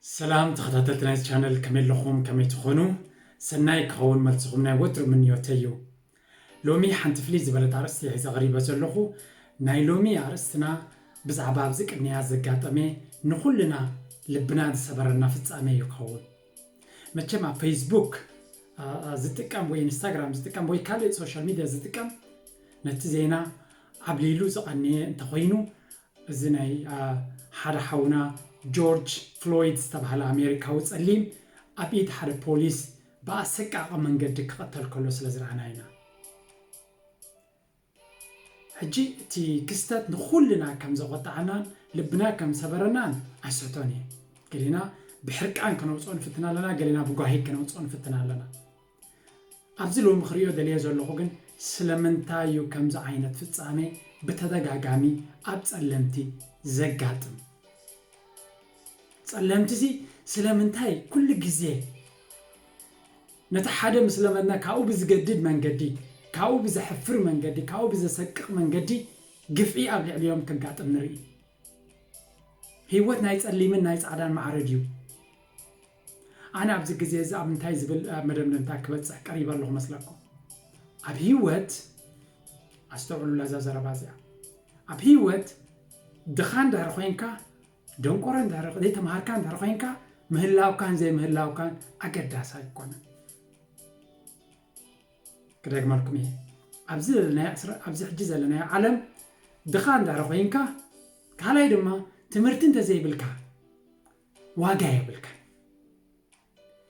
ሰላም ተኸታተልቲ ናይዚ ቻነል፣ ከመይ ኣለኹም? ከመይ ትኾኑ? ሰናይ ክኸውን መልስኹም ናይ ወትሩ ምንዮተይ እዩ። ሎሚ ሓንቲ ፍልይ ዝበለት ኣርእስቲ ሒዘ ቀሪበ ዘለኹ። ናይ ሎሚ ኣርእስትና ብዛዕባ ኣብዚ ቅድሚያ ዘጋጠመ ንኹልና ልብና ዝሰበረና ፍጻሜ እዩ ክኸውን። መቸም ኣብ ፌስቡክ፣ አ፣ አ፣ ዝጥቀም ወይ ኢንስታግራም ዝጥቀም ወይ ካልእ ሶሻል ሚድያ ዝጥቀም ነቲ ዜና ዓብሊሉ ዝቐንየ እንተኾይኑ፣ እዚ ናይ፣ አ፣ ሓደ ሓውና ጆርጅ ፍሎይድ ዝተባህለ ኣሜሪካዊ ጸሊም ኣብ ኢድ ሓደ ፖሊስ ብኣሰቃቒ መንገዲ ክቕተል ከሎ ስለ ዝረኣና ኢና። ሕጂ እቲ ክስተት ንኹልና ከም ዘቖጣዓናን ልብና ከም ሰበረናን ኣይስሕቶን እየ። ገሊና ብሕርቃን ከነውጽኦ ንፍትን ኣለና፣ ገሊና ብጓሂ ከነውጽኦ ንፍትን ኣለና። ኣብዚ ሎሚ ክርእዮ ደልየ ዘለኹ ግን ስለምንታይ እዩ ከምዚ ዓይነት ፍጻሜ ብተደጋጋሚ ኣብ ጸለምቲ ዘጋጥም? ጸለምቲሲ ስለምንታይ ኩሉ ግዜ ነቲ ሓደ ምስ ለመድና ካብኡ ብዝገድድ መንገዲ፣ ካብኡ ብዘሕፍር መንገዲ፣ ካብኡ ብዘሰቅቕ መንገዲ ግፍዒ ኣብ ልዕሊኦም ከጋጥም ንርኢ? ህይወት ናይ ጸሊምን ናይ ጻዕዳን ማዕረ ድዩ? ኣነ ኣብዚ ግዜ እዚ ኣብ እንታይ ዝብል፣ እ፣ መደምደምታ ክበጽሕ ቀሪበ ኣለኹ መስለኩም? ኣብ ህይወት፣ ኣስተውዕሉላ እዛ ዘረባ እዚኣ፣ ኣብ ህይወት ድኻ እንድሕር ኮይንካ፣ ደንቆሮ እንድሕር፣ ዘይተምሃርካ እንድሕር ኮይንካ፣ ምህላውካን ዘይምህላውካን ኣገዳሲ ኣይኮነን። ክደግመልኩም እየ። ኣብዚ ዘለናዮ ዕስራ፣ ኣብዚ ሕጂ ዘለናዮ ዓለም ድኻ እንድሕር ኮይንካ፣ ካልኣይ ድማ ትምህርቲ እንተዘይብልካ ዋጋ የብልካ።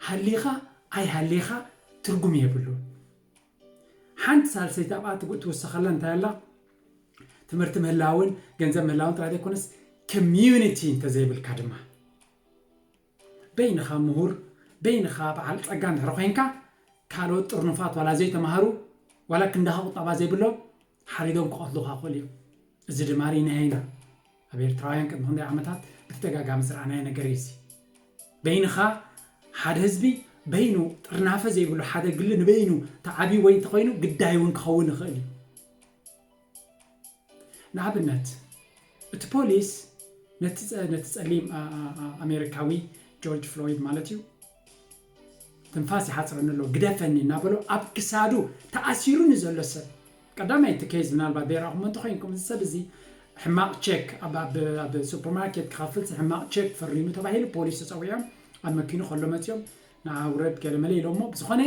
ሃሊኻ ኣይሃሊኻ ትርጉም የብሉን። ሓንቲ ሳልሰይቲ ኣብኣ ትግ-፣ ትውሰኸላ እንታይ ኣላ? ትምህርቲ ምህላውን ገንዘብ ምህላውን ጥራይ ዘይኮነስ፣ ኮሚዩኒቲ እንተዘይብልካ ድማ፣ በይንኻ ምሁር፣ በይንኻ በዓል ጸጋ እንድሕር ኮይንካ፣ ካልኦት ጥርኑፋት ዋላ ዘይተማሃሩ፣ ዋላ ክንዳኻ ቁጠባ ዘይብሎም ሓሪዶም ክቐትሉኻ ይኽእሉ እዮም። እዚ ድማ ርኢናዮ ኢና። ኣብ ኤርትራውያን ቅድሚ ክንደይ ዓመታት ብተደጋጋሚ ዝረኣናዮ ነገር እዩ እዚ። በይንኻ፣ ሓደ ህዝቢ በይኑ፣ ጥርናፈ ዘይብሉ ሓደ ግሊ ንበይኑ ተዓብዩ ወይ እንተኾይኑ ግዳይ እውን ክኸውን ይኽእል እዩ። ንኣብነት፣ እቲ ፖሊስ ነቲ ጸ-፣ ነቲ ጸሊም፣ ኣ-፣ ኣ-፣ ኣ-፣ ኣሜሪካዊ ጆርጅ ፍሎይድ ማለት እዩ፣ ትንፋስ ይሓጽረኒ ኣሎ፣ ግደፈኒ እናበሎ ኣብ ክሳዱ ተኣሲሩ ንዘሎ ሰብ፣ ቀዳማይ እቲ ኬዝ ምናልባት ዘይረኣኹሞ እንተኾይንኩም፣ እዚ ሰብ እዚ ሕማቕ ቼክ ኣብ፣ ኣብ፣ ኣብ ሱፐርማርኬት ክኸፍል ሕማቕ ቼክ ፈሪሙ ተባሂሉ ፖሊስ ተጸዊዖም ኣብ መኪኑ ከሎ መጺኦም ንዓ ውረድ ገለመለ ኢሎሞ፣ ብዝኾነ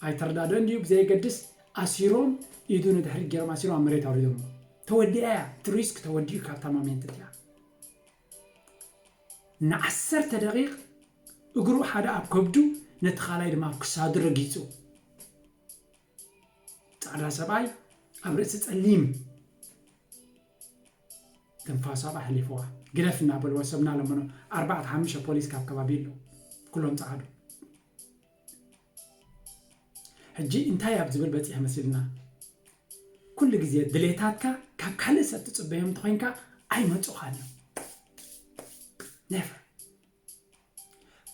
ኣይተረዳድኦን ድዩ ብዘየገድስ ኣሲሮም፣ ኢዱ ንድሕሪት ገይሮም ኣሲሮም ኣብ መሬት ኣውሪዶሞ። ተወዲኣ እያ፣ እቲ ሪስክ ተወዲኡ ካብታ ሞሜንት እቲኣ። ንዓሰርተ ደቂቕ እግሩ ሓደ ኣብ ከብዱ፣ ነቲ ካልኣይ ድማ ኣብ ክሳዱ ረጊጹ። ጻዕዳ ሰብኣይ ኣብ ርእሲ ጸሊም ትንፋሱ ኣብኣ ኣሕሊፍዋ። ግደፍ እናበልዎ ሰብ እናለመኖ፣ ኣርባዕተ ሓሙሽተ ፖሊስ ካብ ከባቢ ኣሎ። ኩሎም ጻዓዱ። ሕጂ እንታይ ኣብ ዝብል በጺሐ መሲልና? ኩሉ ግዜ ድሌታትካ ካብ ካልእ ሰብ ትጽበዮም እንተኾይንካ ኣይመጹኻን እዮም። ኔቨር።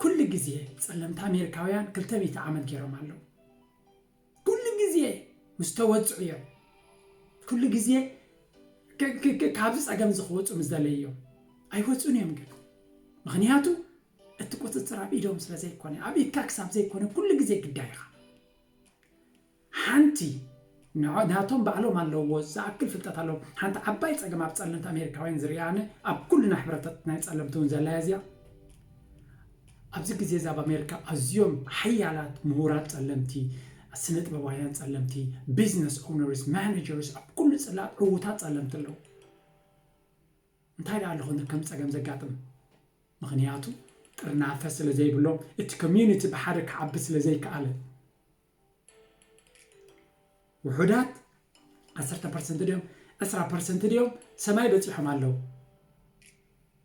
ኩሉ ግዜ ጸለምቲ ኣሜሪካውያን ክልተ ሚእቲ ዓመት ገይሮም ኣለዉ። ኩሉ ግዜ ምስ ተወጽዑ እዮም። ኩሉ ግዜ ክ-፣ ክ-፣ ክ-፣ ካብዚ ጸገም እዚ ክወጹ ምስ ደለዩ እዮም። ኣይወጹን እዮም ግን። ምኽንያቱ እቲ ቁጽጽር ኣብ ኢዶም ስለ ዘይኮነ፣ ኣብ ኢድካ ክሳብ ዘይኮነ ኩሉ ግዜ ግዳይ ኢኻ። ሓንቲ ንዖ-፣ ናቶም ባዕሎም ኣለዎ ዝኣክል ፍልጠት ኣለዎም። ሓንቲ ዓባይ ጸገም ኣብ ጸለምቲ ኣሜሪካውያን ዝርእያ ኣነ፣ ኣብ ኩልና ሕብረታት ናይ ጸለምቲ እውን ዘላ እያ እዚኣ። ኣብዚ ግዜ እዚ ኣብ ኣሜሪካ ኣዝዮም ሓያላት ምሁራት ጸለምቲ፣ ስነ ጥበባውያን ጸለምቲ፣ ቢዝነስ ኦውነርስ፣ ማኔጀርስ፣ ኣብ ኩሉ ጽላት ዕዉታት ጸለምቲ ኣለዉ። እንታይ ደኣ ኣሎ ክንዲ ከም ጸገም ዘጋጥም? ምኽንያቱ ጥርናፈ ስለ ዘይብሎም፣ እቲ ኮሚዩኒቲ ብሓደ ክዓቢ ስለ ዘይከኣለ። ውሑዳት ዓሰርተ ፐርሰንት ድዮም፣ ዕስራ ፐርሰንት ድዮም፣ ሰማይ በጺሖም ኣለዉ።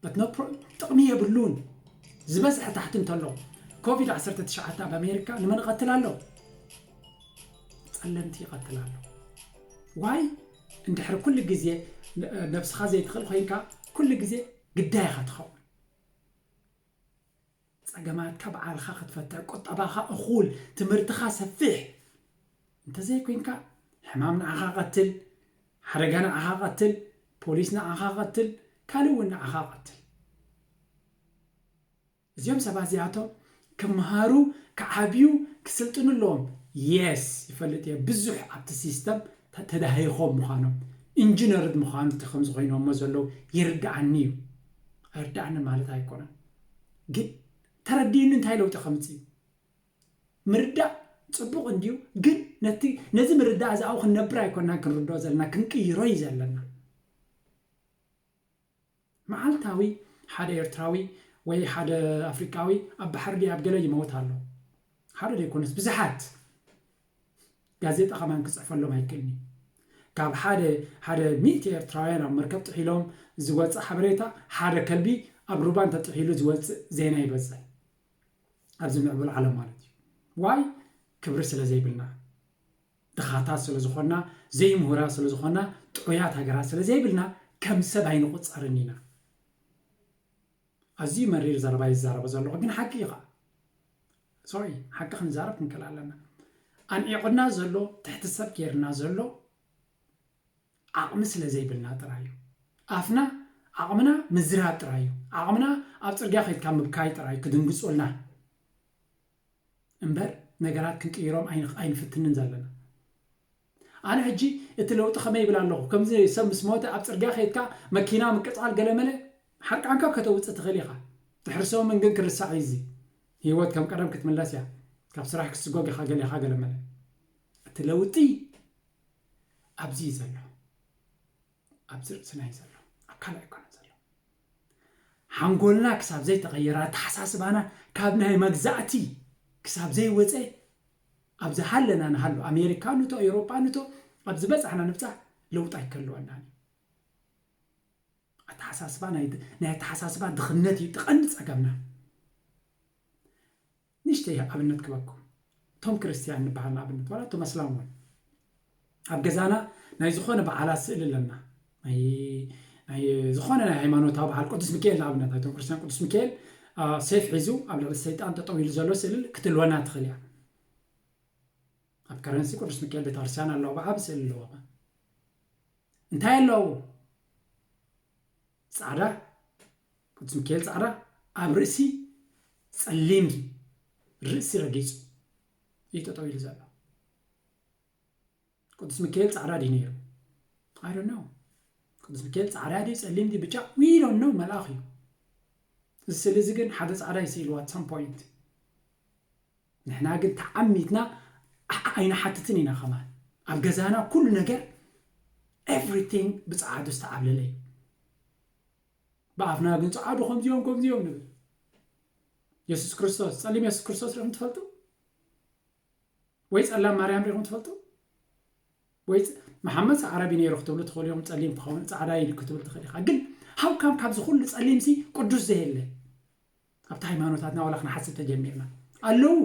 But no pro-፣ ጥቕሚ የብሉን። ዝበዝሐ ታሕቲ እንተሎ፣ ኮቪድ ዓሰርተ ትሽዓተ ኣብ ኣሜሪካ ንመን ይቐትል ኣሎ? ጸለምቲ ይቐትል ኣሎ። ዋይ? እንድሕር ኩሉ ግዜ ነ-፣ ነብስኻ ዘይትኽእል ኮይንካ፣ ኩሉ ግዜ ግዳይ ኢኻ ትኸውን። ጸገማትካ ባዕልኻ ክትፈትሕ፣ ቁጠባኻ እኹል፣ ትምህርትኻ ሰፊሕ። እንተዘይኮይንካ፣ ሕማም ንዓኻ ቀትል፣ ሓደጋ ንዓኻ ቀትል፣ ፖሊስ ንዓኻ ቀትል፣ ካልእ እውን ንዓኻ ቀትል። እዚኦም ሰባት እዚኣቶም ክምሃሩ፣ ክዓብዩ፣ ክስልጥኑ ኣለዎም። የስ፣ ይፈልጥ እየ፣ ብዙሕ ኣብቲ ሲስተም ተዳሂኾም ምዃኖም፣ ኢንጂነርድ ምዃኑ እቲ ከምዚ ኮይኖሞ ዘለዉ ይርድኣኒ እዩ። ኣይርድኣኒ ማለት ኣይኮነን፣ ግን ተረዲኡኒ እንታይ ለውጢ ከምፅእ ምርዳእ ፅቡቕ እንድዩ። ግን ነቲ ነዚ ምርዳእ እዚ ኣብኡ ክንነብር ኣይኮናን ክንርድኦ ዘለና፣ ክንቅይሮ እዩ ዘለና። መዓልታዊ ሓደ ኤርትራዊ ወይ ሓደ ኣፍሪቃዊ ኣብ ባሕሪ ድዩ ኣብ ገለ ይመውት ኣሎ። ሓደ ዘይኮነስ ብዙሓት። ጋዜጣ ከማን ክፅሕፈሎም ኣይክእልኒ። ካብ ሓደ ሓደ ሚእቲ ኤርትራውያን ኣብ መርከብ ጥሒሎም ዝወፅእ ሓበሬታ፣ ሓደ ከልቢ ኣብ ሩባ እንተጥሒሉ ዝወፅእ ዜና ይበዝሕ። ኣብዚ ምዕቡል ዓለም ማለት እዩ። ዋይ? ክብሪ ስለ ዘይብልና፣ ድኻታት ስለ ዝኾንና፣ ዘይምሁራት ስለ ዝኾንና፣ ጥዑያት ሃገራት ስለ ዘይብልና ከም ሰብ ኣይንቑጸርን ኢና። ኣዝዩ መሪር ዘረባ ይዛረቦ ዘለኹ፣ ግን ሓቂ እዩ ኸዓ። ሶሪ፣ ሓቂ ክንዛረብ ክንክእል ኣለና። ኣንዒቑና ዘሎ፣ ትሕቲ ሰብ ገይርና ዘሎ ዓቕሚ ስለ ዘይብልና ጥራይ እዩ። ኣፍና፣ ዓቕምና ምዝራብ ጥራይ እዩ። ዓቕምና ኣብ ጽርግያ ከይድካ ምብካይ ጥራይ እዩ ክድንግጹልና እምበር፣ ነገራት ክንቅይሮም ኣይንኽ-፣ ኣይንፍትንን ዘለና። ኣነ ሕጂ እቲ ለውጢ ከመይ ይብል ኣለኹ? ከምዚ ሰብ ምስ ሞተ ኣብ ጽርግያ ከይድካ መኪና ምቅጻል ገለ መለ፣ ሓርቃንካ ከተውጽእ ትኽእል ኢኻ። ድሕሪ ሰሙን ግን ክርሳዕ እዩ እዚ። ህይወት ከም ቀደም ክትምለስ እያ። ካብ ስራሕ ክትስጎግ ኢኻ ገለ ኢኻ ገለ መለ። እቲ ለውጢ ኣብዚ እዩ ዘሎ። ኣብዚ ርእስና እዩ ዘሎ። ኣብ ካልእ ኣይኮነን ዘሎ። ሓንጎልና ክሳብ ዘይተቐየረ፣ ኣተሓሳስባና ካብ ናይ መግዛእቲ ክሳብ ዘይወፀ፣ ኣብዚ ሃለና ንሃሉ፣ ኣሜሪካ ንቶ፣ ኤውሮጳ ንቶ፣ ኣብ ዝበፃሕና ንብፃሕ ለውጢ ኣይከልወናን እዩ። ኣተሓሳስባ ናይ ናይ ኣተሓሳስባ ድኽነት እዩ እቲ ቀንዲ ጸገምና። ንእሽተይ ኣብነት ክበኩም። እቶም ክርስትያን ንበሃል ንኣብነት፣ ዋላ እቶም ኣስላም እውን። ኣብ ገዛና ናይ ዝኾነ በዓላት ስእሊ ኣለና። ናይ ናይ ዝኾነ ናይ ሃይማኖታዊ በዓል ቅዱስ ሚካኤል ንኣብነት፣ ናይቶም ክርስትያን ቅዱስ ሚካኤል፣ አ፣ ሴፍ ሒዙ ኣብ ልዕሊ ሰይጣን ጠጠው ኢሉ ዘሎ ስእሊ ክትልወና ትኽእል እያ። ኣብ ከረንሲ ቅዱስ ሚካኤል ቤተክርስትያን ኣለዎ፣ ብዓቢ ስእሊ ኣለዎ። እንታይ ኣለዎ? ጻዕዳ፣ ቅዱስ ሚካኤል ጻዕዳ፣ ኣብ ርእሲ ጸሊም ርእሲ ረጊጹ እዩ ጠጠው ኢሉ ዘሎ። ቅዱስ ሚካኤል ጻዕዳ ድዩ ነይሩ? I don't know። ቅዱስ ሚካኤል ጻዕዳ ድዩ ጸሊም ድዩ ብጫ? We don't know። መልኣኽ እዩ። እዚ ስእሊ እዚ ግን ሓደ ጻዕዳ ይስእልዎ at some point። ንሕና ግን ተዓሚትና ኣ-፣ ኣይንሓትትን ኢና ከማን። ኣብ ገዛና ኩሉ ነገር፣ everything ብጸዓዱ ዝተዓብለለ እዩ። ብኣፍና ግን ጸዓዱ ከምዚኦም ከምዚኦም ንብል። የሱስ ክርስቶስ፣ ጸሊም የሱስ ክርስቶስ ርኢኹም ትፈልጡ? ወይ ጸላም ማርያም ርኢኹም ትፈልጡ? ወይ ጸ-፣ መሓመድ ሰዓራቢ ነይሩ ክትብሉ ትኽእሉ ኢኹም፣ ጸሊም ክኸውን፣ ጻዕዳ ኢሉ ክትብል ትኽእል ኢኻ። ግን how come ካብዚ ኩሉ ጸሊምሲ ቅዱስ ዘየለ? ኣብቲ ሃይማኖታትና ዋላ ክንሓስብ ተጀሚርና። ኣለዉ፣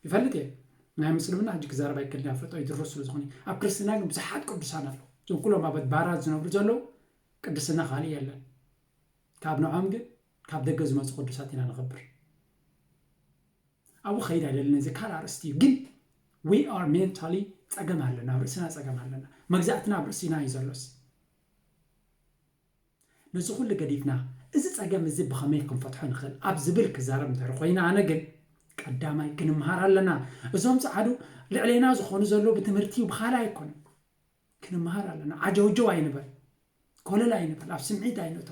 ይፈልጥ እየ። ናይ ምስልምና ሕጂ ክዛረብ ኣይክእልን እየ፣ ኣፍልጦ ይድርስ ስለ ዝኾነ። ኣብ ክርስትና ግን ብዙሓት ቅዱሳን ኣለዉ። እዞም ኩሎም ኣብ ኣድባራት ዝነብሩ ዘለዉ ቅድስና ካልእ የለን። ካብ ንዖም ግን ካብ ደገ ዝመጹ ቅዱሳት ኢና ንኸብር። ኣብኡ ኸይድ ኣይደልን፣ እዚ ካልእ ኣርእስቲ እዩ። ግን we are mentally ጸገም ኣለና፣ ኣብ ርእስና ጸገም ኣለና። መግዛእትና ኣብ ርእሲና እዩ ዘሎስ። ነዚ ኩሉ ገዲፍና፣ እዚ ጸገም እዚ ብኸመይ ክንፈትሖ ንኽእል ኣብ ዝብል ክዛረብ እንድሕር ኮይነ፣ ኣነ ግን ቀዳማይ ክንምሃር ኣለና። እዞም ጸዓዱ ልዕሌና ዝኾኑ ዘለዉ ብትምህርቲ ብኻልእ ኣይኮኑን። ክንምሃር ኣለና። ዓጀውጀው ኣይንበል። ኮለል ኣይንበል። ኣብ ስምዒት ኣይንእቶ።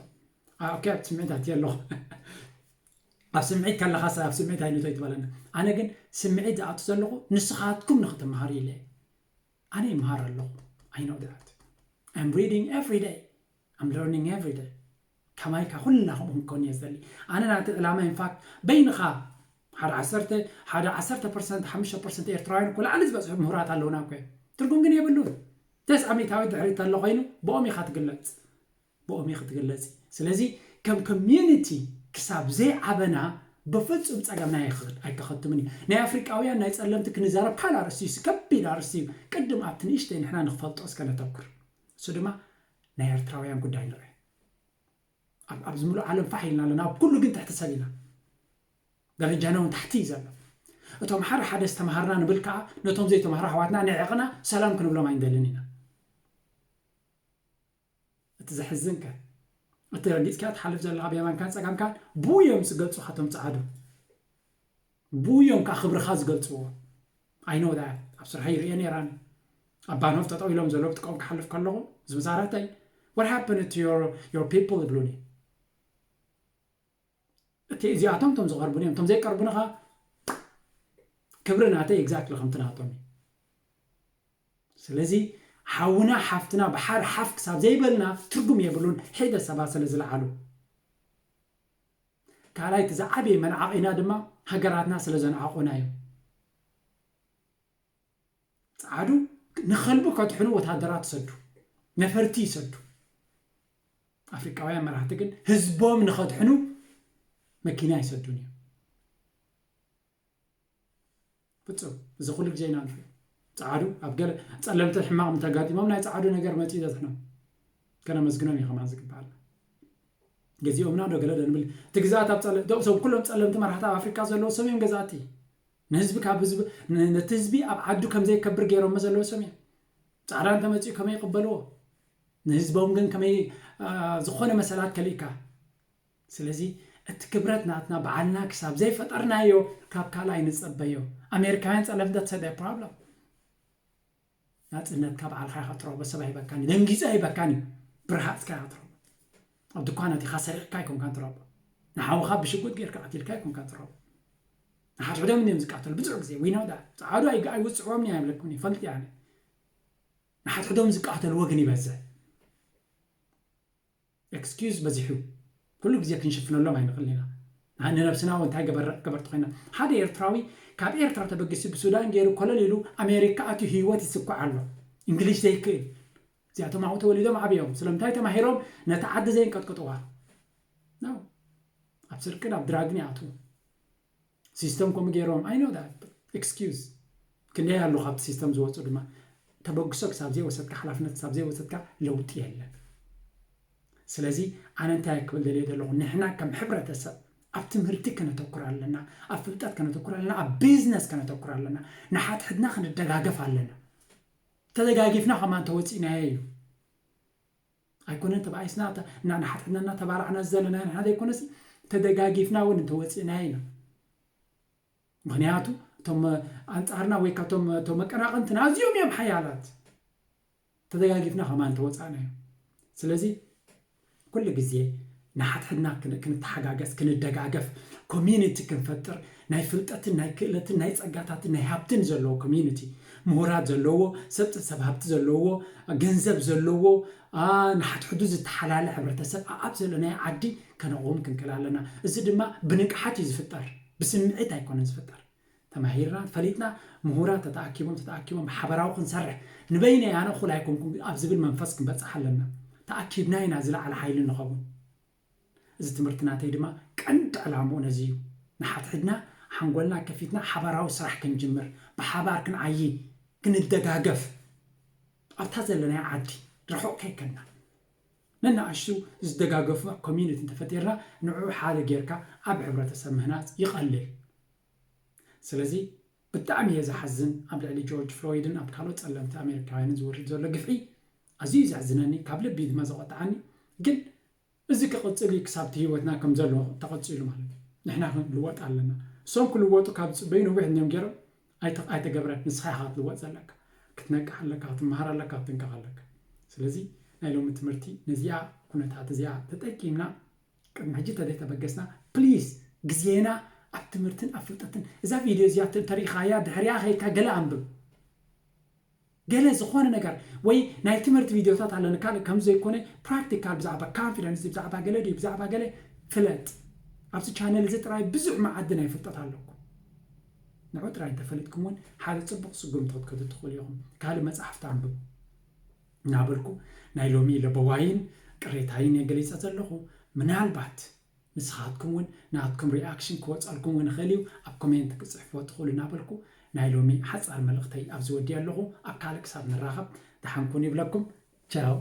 አ፣ ኦኬ፣ ኣብ ስምዒት ኣትየ ኣለኹ። ኣብ ስምዒት ከለኻስ ኣብ ስምዒት ኣይንእቶ ይትበለና። ኣነ ግን ስምዒት ዝኣቱ ዘለኹ ንስኻትኩም ንኽትምሃሩ ኢለ። ኣነ ይምሃር ኣለኹ። I know that. I'm reading every day. I'm learning every day. ከማይካ ኩልና ከምኡ ክንኮን እየ ዝደሊ። ኣነ ናቲ ዕላማ፣ in fact፣ በይንኻ ሓደ ዓሰርተ፣ ሓደ ዓሰርተ ፐርሰንት፣ ሓሙሽተ ፐርሰንት ኤርትራውያን እኮ ላዕሊ ዝበጽሑ ምሁራት ኣለውና እኮ እዮም። ትርጉም ግን የብሉን። ተስዓ ሚእታዊት ድሕሪት ተሎ ኮይኑ ብኦም ኢኻ ትግለጽ። ብኦም ኢኻ ትግለጽ። ስለዚ ከም ኮሚዩኒቲ ክሳብ ዘይዓበና ብፍጹም ጸገምና ኣይክኸ-፣ ኣይከኸትምን እዩ። ናይ ኣፍሪቃውያን ናይ ጸለምቲ ክንዛረብ ካልእ ኣርእስቲ እዩ፣ ከቢድ ኣርእስቲ እዩ። ቅድም ኣብቲ ንእሽተይ ንሕና ንኽፈልጦ እስከ ነተኩር። እሱ ድማ ናይ ኤርትራውያን ጉዳይ ንርኢ። ኣብ፣ ኣብዚ ምሉእ ዓለም ፋሕ ኢልና ኣለና፣ ኣብ ኩሉ ግን ትሕቲ ሰብ ኢና። ደረጃና እውን ታሕቲ እዩ ዘሎ። እቶም ሓደ ሓደ ዝተምሃርና ንብል ከኣ ነቶም ዘይተምሃሩ ኣሕዋትና ንዕቕና ሰላም ክንብሎም ኣይንደልን ኢና። እቲ ዘሕዝን ከ፣ እቲ ረጊጽካ ትሓልፍ ዘለኻ ብየማንካን ጸጋምካን ብኡ እዮም ዝገልጹኻ እቶም ጸዓዱ። ብኡ እዮም ከዓ ክብርኻ ዝገልፅዎ። I know that። ኣብ ስርሐይ ይርእየን ነይራን። ኣብ ባንሆፍ ጠጠው ኢሎም ዘለዉ ብጥቆም ክሓልፍ ከለኹ ዝምዛራተይ what happened to your, your people ይብሉኒ። እቲ እዚኣቶም እቶም ዝቐርቡኒ እዮም፣ እቶም ዘይቀርቡኒ ኸዓ ክብሪ ናተይ exactly ከምቲ ናቶም እዩ። ስለዚ ሓውና ሓፍትና ብሓር ሓፍ ክሳብ ዘይበልና ትርጉም የብሉን። ሒደ ሰባት ስለ ዝለዓሉ ካልኣይ እቲ ዝዓበየ መናዓቒና ድማ ሃገራትና ስለ ዘንዓቑና እዮም። ፃዓዱ ንኸልቢ ከድሕኑ ወታደራት ይሰዱ፣ ነፈርቲ ይሰዱ። ኣፍሪቃውያን መራሕቲ ግን ህዝቦም ንኸድሕኑ መኪና ይሰዱን እዮም። ፍፁም እዚ ኩሉ ግዜ ኢና ንሪኦ። ፃዓዱ ኣብ ገለ ፀለምቲ ሕማቕ እንተጋጢሞም ናይ ፃዓዱ ነገር መፂኡ ዘድሕኖም ከነመስግኖም እዩ ከማን ዝግበኣና። ገዚኦምና ዶ ገለ ዶ ንብል? እቲ ግዛኣት ኣብ ፀለ ዶ እዞም ኩሎም ፀለምቲ መራሕቲ ኣብ ኣፍሪካ ዘለዉ ሰብ እዮም ገዛእቲ። ንህዝቢ ካብ ህዝቢ ን- ነቲ ህዝቢ ኣብ ዓዱ ከም ዘይከብር ገይሮሞ ዘለዉ ሰብ እዮም። ፃዕዳ እንተመፂኡ ከመይ ይቕበልዎ? ንህዝቦም ግን ከመይ ዝኾነ መሰላት ከሊእካ? ስለዚ እቲ ክብረት ናትና በዓልና ክሳብ ዘይፈጠርናዮ ካብ ካልእ ኣይንፀበዮ። ኣሜሪካውያን ፀለምቲ that's their problem። ናፅነትካ በዓልካ ኢኻ ትረኽቦ። ሰብ ኣይበካን እዩ፣ ደንጊፁ ኣይበካን እዩ። ብርሃፅካ ኢኻ ትረኽቦ። ኣብ ድኳን ኣቲኻ ሰሪቕካ ኣይኮንካን ትረኽቦ። ንሓውኻ ብሽጉጥ ጌርካ ቀቲልካ ኣይኮንካን ትረኽቦ። ንሓድሕዶም እዮም ዝቃተሉ ብዙሕ ግዜ። We know that። ፃዓዱ ኣይውፅዕዎም እዮም ኣይብለኩም ይፈልጥ እየ ኣነ። ንሓድሕዶም ዝቃተልዎ ግን ይበዝሕ። Excuse በዚሑ። ኩሉ ግዜ ክንሽፍነሎም ኣይንኽእል ኢና። ንነብስና እውን እንታይ ገበርቲ ኮይና ሓደ ኤርትራዊ ካብ ኤርትራ ተበጊሱ ብሱዳን ገይሩ ኮለል ኢሉ ኣሜሪካ ኣትዩ ህይወት ይስኩዕ ኣሎ። እንግሊሽ ዘይክእል እዚኣቶም ኣብኡ ተወሊዶም ዓብዮም ስለምንታይ ተማሂሮም ነቲ ዓዲ ዘይንቀጥቅጥዋ? ኣብ ስርቅን ኣብ ድራግን ይኣትዉ። ሲስተም ከምኡ ገይሮም I know that። Excuse ክንደይ ኣሎ ካብቲ ሲስተም ዝወፁ ድማ። ተበግሶ ክሳብ ዘይወሰድካ ሓላፍነት ክሳብ ዘይወሰድካ ለውጢ የለን። ስለዚ ኣነ እንታይ ክብል ደልየ ዘለኹ ንሕና ከም ሕብረተሰብ ኣብ ትምህርቲ ከነተኩር ኣለና፣ ኣብ ፍልጠት ከነተኩር ኣለና፣ ኣብ ቢዝነስ ከነተኩር ኣለና፣ ንሓድሕድና ክንደጋገፍ ኣለና። ተደጋጊፍና ከማን ተወፂእናዮ እዩ። ኣይኮነን ተባኢስና እና ንሓድሕድና እናተባላዕና ዘለና ንሓደ ኣይኮነስ ተደጋጊፍና እውን እንተወፂእናዮ ኢና። ምክንያቱ እቶም ኣንፃርና ወይ ካብቶም እቶም መቀናቐንትና ኣዝዮም እዮም ሓያላት። ተደጋጊፍና ከማን ተወፃእናዮ። ስለዚ ኩሉ ግዜ ንሓድሕድና ክንተሓጋገዝ ክንደጋገፍ ኮሚኒቲ ክንፈጥር ናይ ፍልጠትን ናይ ክእለትን ናይ ፀጋታትን ናይ ሃብትን ዘለዎ ኮሚኒቲ ምሁራት ዘለዎ ሰብ ሰብ ሃብቲ ዘለዎ ገንዘብ ዘለዎ ንሓድሕዱ ዝተሓላለ ሕብረተሰብ ኣብ ዘለናዮ ዓዲ ከነቑም ክንክእል ኣለና። እዚ ድማ ብንቅሓት እዩ ዝፍጠር፣ ብስምዒት ኣይኮነን ዝፍጠር። ተማሂርና ፈሊጥና ምሁራት ተተኣኪቦም ተተኣኪቦም ሓበራዊ ክንሰርሕ ንበይነይ ኣነ እኹል ኣይኮንኩን ኣብ ዝብል መንፈስ ክንበፅሕ ኣለና። ተኣኪብና ኢና ዝለዓለ ሓይሊ ንኸውን። እዚ ትምህርቲ ናተይ ድማ ቀንዲ ዕላምኡ ነዚ እዩ። ንሓድሕድና ሓንጎልና ከፊትና ሓባራዊ ስራሕ ክንጅምር፣ ብሓባር ክንዓዪ፣ ክንደጋገፍ፣ ኣብታ ዘለናዮ ዓዲ ርሑቕ ከይከድና ነናእሽቱ ዝደጋገፉ ኮሚኒቲ እንተፈጢርና ንዕኡ ሓደ ጌርካ ኣብ ሕብረተሰብ ምህናፅ ይቐልል። ስለዚ ብጣዕሚ እየ ዝሓዝን ኣብ ልዕሊ ጆርጅ ፍሎይድን ኣብ ካልኦት ፀለምቲ ኣሜሪካውያንን ዝወርድ ዘሎ ግፍዒ ኣዝዩ እዩ ዘሕዝነኒ፣ ካብ ልቢ እዩ ድማ ዘቆጥዓኒ። ግን እዚ ክቕፅል እዩ ክሳብ እቲ ህይወትና ከም ዘሎ ተቐፂሉ ማለት እዩ። ንሕና ክንልወጥ ኣለና። እሶም ክልወጡ ካብ ዝፅበዩ ነዊሕ እዮም ገይሮም። ኣይተ- ኣይተገብረን። ንስኻ ኢኻ ክትልወጥ ዘለካ፣ ክትነቅሕ ኣለካ፣ ክትመሃር ኣለካ፣ ክትንቀቕ ኣለካ። ስለዚ ናይ ሎሚ ትምህርቲ ነዚኣ ኩነታት እዚኣ ተጠቂምና ቅድሚ ሕጂ ተዘይተበገስና ፕሊስ ግዜና ኣብ ትምህርትን ኣብ ፍልጠትን እዛ ቪድዮ እዚኣ ተሪኢኻያ ድሕሪያ ከይድካ ገለ ኣንብብ። ገለ ዝኾነ ነገር ወይ ናይ ትምህርቲ ቪድዮታት ኣለኒ ካልእ ከም ዘይኮነ ፕራክቲካል ብዛዕባ ካንፊደንስ ብዛዕባ ገለ ድዩ ብዛዕባ ገለ ፍለጥ። ኣብዚ ቻነል እዚ ጥራይ ብዙሕ መዓዲ ናይ ፍልጠት ኣለኩም። ንዑ ጥራይ እንተፈሊጥኩም እውን ሓደ ፅቡቕ ስጉምቲ ክትከዱ ትኽእሉ ኢኹም። ካልእ መፅሓፍቲ ኣንብቡ እናበልኩ ናይ ሎሚ ለበዋይን ቅሬታይን እየ ገሊፀ ዘለኹ። ምናልባት ንስኻትኩም እውን ናትኩም ሪኣክሽን ክወፀልኩም እውን ይኽእል እዩ። ኣብ ኮሜንት ክፅሕፍዎ ትኽእሉ እናበልኩ ናይ ሎሚ ሓፃር መልእኽተይ ኣብዚ ወዲእ ኣለኹ። ኣብ ካልእ ክሳብ ንራኸብ ደሓንኩን ይብለኩም። ቻው።